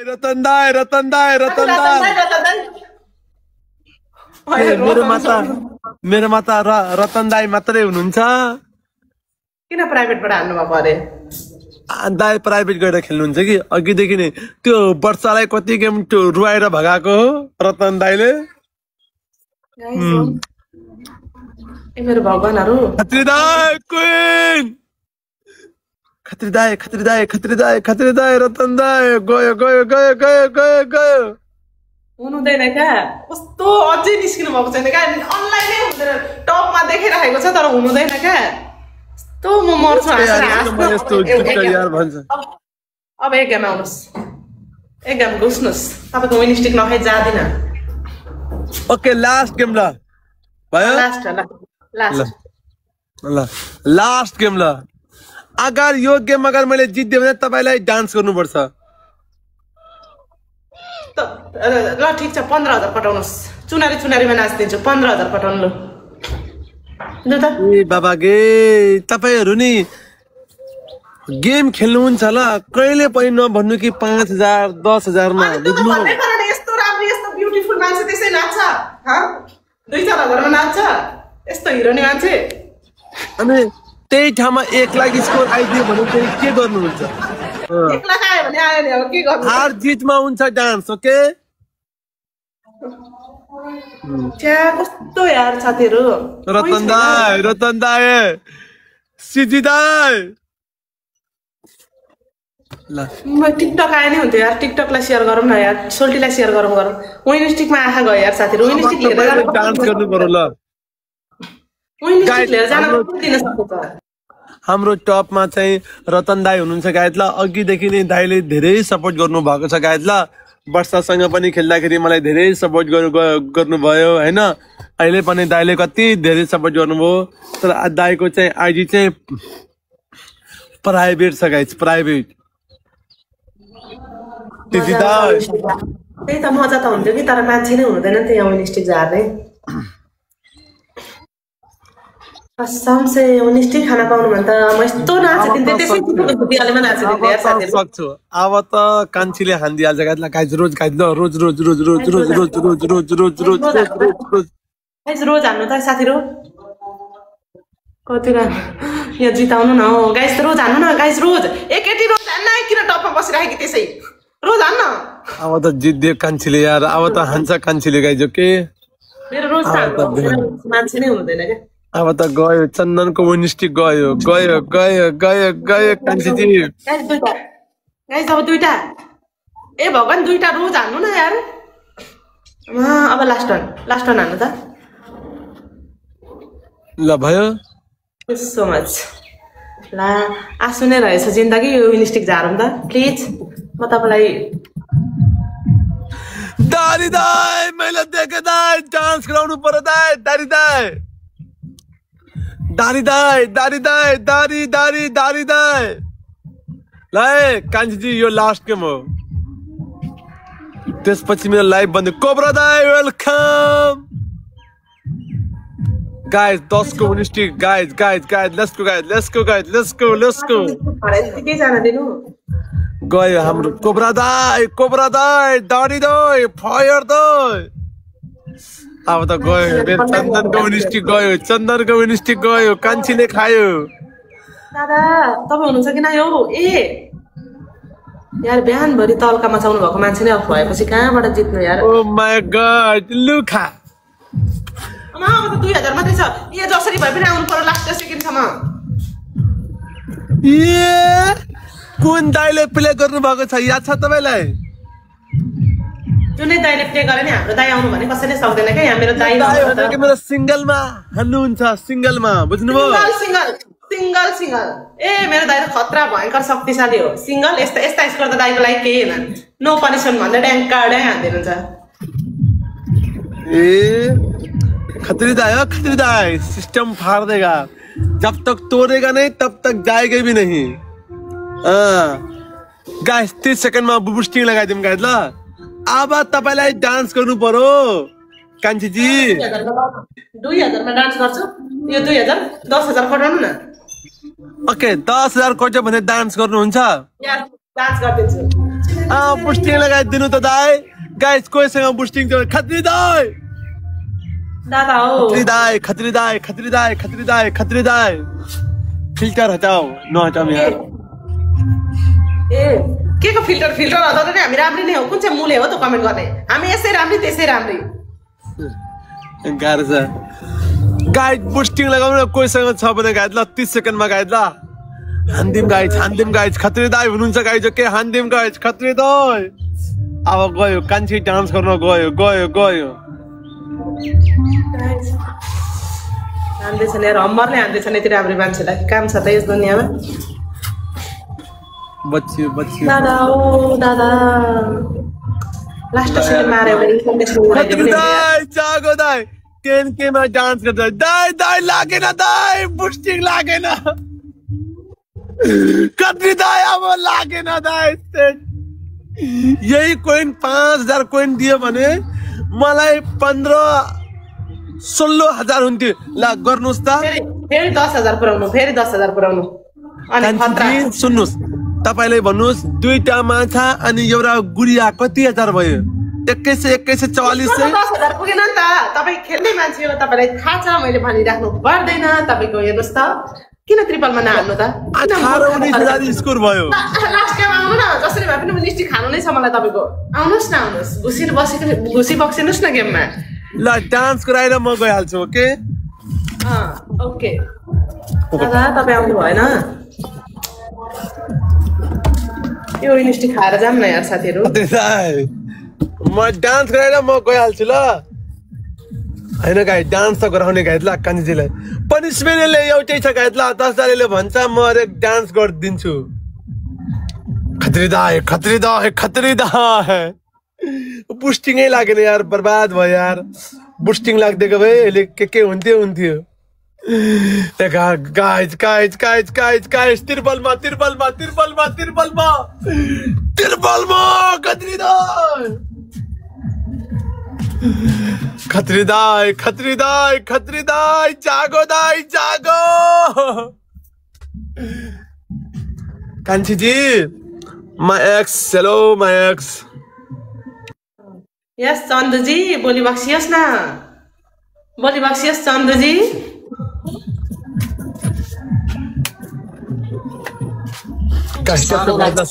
रतन दाई मेरो माता रतन दाई मात्रै हुनुहुन्छ। किन प्राइभेटबाट हाल्नु भएको अरे? दाई प्राइभेट गएर खेल्नुहुन्छ कि अघिदेखि नै त्यो वर्षालाई कति गेम रुवाएर भगाएको हो रतन दाईले। मेरो भगवानहरु खत्री दाई क्वीन खत्री दाई रतन दाई गयो हुनुहुँदैन क्या? कस्तो अझै निस्किनु भएको छैन क्या? अनलाइनै हुँदैन, टपमा देखिरहेको छ तर हुनुहुँदैन क्या? कस्तो म मर्छु अब एक गेम आउनुहोस्, एक गेम घुस्नुहोस्। तपाईँको विन स्टिक नखाइ जाँदिन। ओके लास्ट गेम ल भयो, लास्ट गेम ल। अगर यो गेम अगर मैले जित्दिएँ भने तपाईलाई डान्स गर्नुपर्छ। ल ठिक छ, 15,000 पठाउनुहोस्। चुनारीमा नाचिदिन्छु, 15,000 पठाउनु। ए बाबा गे, तपाईहरु नि गेम खेल्नुहुन्छ ल, कहिले पनि नभन्नु कि 5,000 10,000 मा। यस्तो राम्रो यस्तो ब्युटिफुल मान्छे त्यसै नाच्छ, दुई चार घरमा नाच्छ, यस्तो हिरोनी मान्छे। अनि त्यही ठाउँमा 1 लाख स्कोर आइदियो भने चाहिँ के गर्नुहुन्छ? 1 लाख आयो भने आयो नि, अब के गर्नु? हार जितमा हुन्छ डान्स। ओके कस्तो यार साथीहरु। रतन दाई सिजी दाई ल टिकटक आए नै हुन्थ्यो यार। टिकटकलाई शेयर गरौँ न यार, सोल्टीलाई शेयर गरौँ। विन स्टिकमा आँखा गयो यार साथीहरु। विन स्टिक लिएर डान्स गर्नु पर्यो ल। विन स्टिक लिएर जान दिन सक्छ त। हाम्रो टपमा चाहिँ रतन दाई हुनुहुन्छ गायत ल। अघिदेखि नै दाईले धेरै सपोर्ट गर्नु भएको छ गायत ल। वर्षासँग पनि खेल्दाखेरि मलाई धेरै सपोर्ट गर्नुभयो हैन। अहिले पनि दाईले कति धेरै सपोर्ट गर्नुभयो। तर दाईको चाहिँ आइडी चाहिँ प्राइभेट छ गाइस, प्राइभेट। त्यही त मजा त हुन्थ्यो कि, तर मान्छे नै हुँदैन नि त यहाँ विन स्टिक झार्ने। कसम से विन स्टिक खाना पाउनु भने त म यस्तो नाचिदिन्थे, त्यसै खुदियालेमा नाचिदिन्थे यार साथीहरु। सक्छु अब त कान्छीले हान्दिहाल्छ गाइस ल। गाइस रोज गाइस ल, रोज गाइस रोज हान्नु त साथीहरु। कति यहाँ जिताउनु न गाइस, रोज हान्नु न गाइस, रोज एकैटी रोज हान्न। किन टपमा बसिराखेकी त्यसै रोज हान्न। अब त जित्दियो कान्छीले यार, अब त हान्छ कान्छीले गाइस। ओके मेरो रोज मान्छे नै हुँदैन क्या? अब त गयो चन्दनको विन स्टिक गयो कान्छी जी। गाइस अब दुईटा, ए भगवान दुईटा रोज हान्नु न यार। अब लास्ट वान हान्नु त ल भयो। सो मच ला आसु नै रहेछ जिन्दगी। यो विन स्टिक झारौँ त प्लिज। म तपाईलाई दारी दाई मैले देखे दाई, डान्स गराउनु पर्यो दाई। दारी दाई ल कान्छी जी, यो लास्ट गेम हो। त्यसपछि मेरो लाइभ बन्द। कोब्रा दाई वेलकम गाइस। 10 को win stick guys let's go गयो हाम्रो कोब्रा दाई दाडी दाई फायर दाई। अब त गयो मेरो चन्दनको विन स्टिक गयो, कान्छीले खायो। दादा तपाईँ हुनुहुन्छ कि न? यो ए यार बिहानभरि तल्का मचाउनु भएको मान्छे नै अफ भएपछि कहाँबाट जित्नु यार? ओ माय गॉड लुखा। अब त 2000 मात्रै छ। ए जसरी भए पनि आउनु पर्यो लास्ट सेकेन्डसम्म। कुन दाइले प्ले गर्नु भएको छ याद छ तपाईलाई? जुनै दाइले प्ले गरे नि हाम्रो दाइ आउनु भने कसैले सक्दैन क्या। यहाँ मेरो दाइ मेरो सिंगलमा हान्नुहुन्छ, सिंगलमा बुझ्नुभयो? सिंगल ए मेरो दाइ त खतरा भयंकर शक्तिशाली हो। सिंगल यस्ता स्कोर त दाइको लागि केही हैन। नो पनिशमेन्ट भन्दै ड्याङ हान्दिनुहुन्छ। ए खतरी दाई सिस्टम फाड़ देगा। जब तक तोड़ेगा नहीं तब तक जाएगा भी नहीं। गाइस 30 सेकन्ड में बुस्टिङ लगाइदिउँ गाइस ल। अब तपाईलाई डान्स गर्नु पर्यो कान्छी जी। 2000 मा डान्स गर्छु। यो 2000 10,000 पठाउनु न। ओके 10,000 कट्यो भने डान्स गर्नुहुन्छ? यार डान्स गर्दिन्छु। बुस्टिङ लगाइदिनु त दाइ गाइस कोहीसँग बुस्टिङ थियो खत्री दाइ दादा हो खत्री दाइ फिल्टर हटाओ नहटाऊ यार ए के को फिल्टर हटाउँदा नि हामी राम्रै नै हो कुन चाहिँ मूल्य हो त कमेन्ट गर्ने हामी यसै राम्रै त्यसै राम्रै गाह्रो छ गाइड बुस्टिङ लगाउनु कोहीसँग छ भने गाइड ल 30 सेकेन्डमा गाइड ल हान्दिम गाइज खत्री दाइ हुनुहुन्छ गाइज के हान्दिम गाइज खत्री दाइ अब गयो कान्छी डान्स गर्न गयो हान्दैछ नि यार हम्मरले हान्दैछ नि यति राम्रो मान्छेलाई काम छ त यस दुनियाँमा बच्चियो दादा ओ दादा लास्ट टाइम मार्यो भने खत्री दाइ जागो दाइ केमा डान्स गर्छ दाइ लागेन दाइ बुस्टिङ लागेन खत्री दाइ अब लागेन दाइ यही कोइन 5000 कोइन दियो भने मलाई 15-16 हुन्थ्यो ल गर्नुस् त फेरि 10,000 पुराउनु अनि सुन्नुस् तपाईले भन्नुस् दुईटा माछा अनि एउटा गुडिया कति हजार भयो 2144 10,000 पुगेन नि त तपाई खेल्ने मान्छे हो तपाईलाई थाहा छ मैले भनिराख्नु पर्दैन तपाईको हेर्नुस् त किन ट्रिपलमा नहाल्नु त 18-19 स्कोर भयो लास्ट गेम आउनु न जसरी भए पनि लिस्ट खानु नै छ मलाई तपाईको आउनुस् घुसी बक्सिनुस् न गेममा ल डान्स गराएर म गइहाल्छु ओके ओके दादा तपाई आउनु भएन यो लिस्ट खाएर जाम न यार साथीहरु म डान्स गराएर म गइहाल्छु ल हैन गाइस डान्स त गराउने गाइस ल कान्छीजीलाई पनिशमेन्टले एउटै छ गाइस ल 10,000ले भन्छ म एक डान्स गरिदिन्छु खत्री दाइ बुस्टिङै लागेन यार बर्बाद भयो यार बुस्टिङ लाग्दिएको भए अहिले के हुन्थ्यो गाइस तिरपलमा खत्री दाइ जागो कान्छीजी my ex hello my ex यस चन्द्रजी बोली बक्सियोस् न चन्द्रजी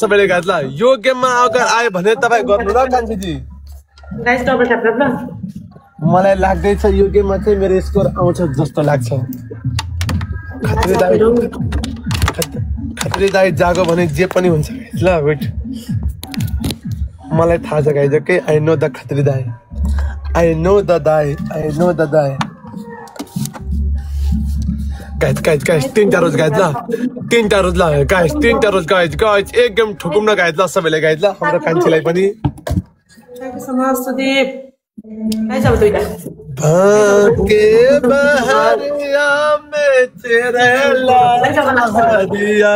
सबैले गाइस ल यो गेममा अगर आयो भने तपाईँ गर्नु ल कान्छीजी गाइस डबल ट्याप ल मलाई लाग्दैछ यो गेममा चाहिँ मेरो स्कोर आउँछ जस्तो लाग्छ खत्री दाइ जागो भने जे पनि हुन्छ ल वेट मलाई थाहा छ guys okay I know the Khatri दाइ आई नो द दाइ गाइस तीनटा रोज गाइस ल गाइस एक गेम ठोकौँ न गाइस ल सबैले गाइस ल हाम्रो कान्छीलाई पनि thank you so much Sudip guys अब दुईटा भागे बहरिया में तेरे लादिया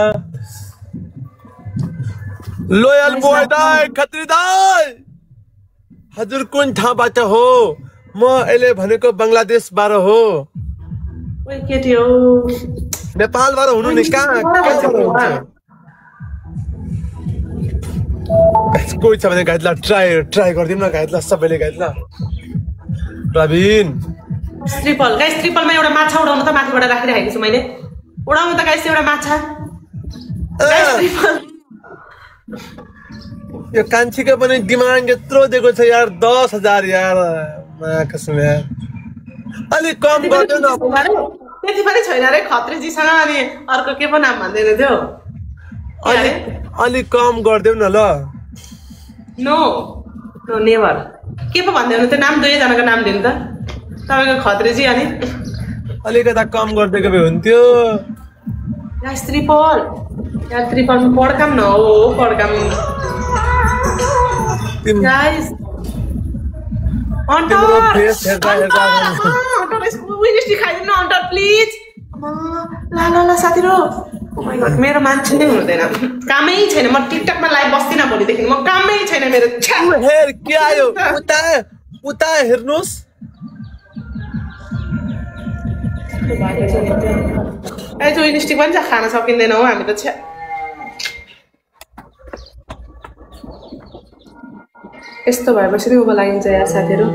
लोयल बोय दाइ खत्री दाइ हजुर कुन ठाउँबाट हो म अहिले भनेको बङ्गलादेशबाट हो ओइ केटी हो नेपालबाट हुनु नि कहाँ कोही छ भने गाइस ल ट्राई गरिदिउँ न गाइस ल सबैले गाइस ल प्रवीण ट्रिपलमा एउटा माछा उडाउनु त माथिबाट राखिराखेको छु मैले उडाउनु त गाइस एउटा माछा यो कान्छीको पनि डिमान्ड यत्रो दिएको छ यार 10,000 यार कसम यार अलि कम गर्नु न त्यति पनि छैन रे खत्रीजीसँग अनि अर्को के पो नाम भन्दैन थियो अलि कम गरिदेऊ न ल नो नेभर के पो भन्दैन त्यो नाम दुईजनाको नाम दिनु त तपाईको खत्रीजी अनि अलिकता कम गरिदिएको भए हुन्थ्यो गाइस ट्रिपलमा पड्काम न हो पड्काम गाइस अन्टर प्लिज ल साथीहरु मेरो मान्छे नै हुँदैन कामै छैन म टिकटकमा लाइभ बस्दिन भोलिदेखि म कामै छैन मेरो हेर के आयो उता हेर्नुस् स्टिक पनि खान सकिँदैन हो हामी त यस्तो भएपछि नै उँभो लागिन्छ यार साथीहरू।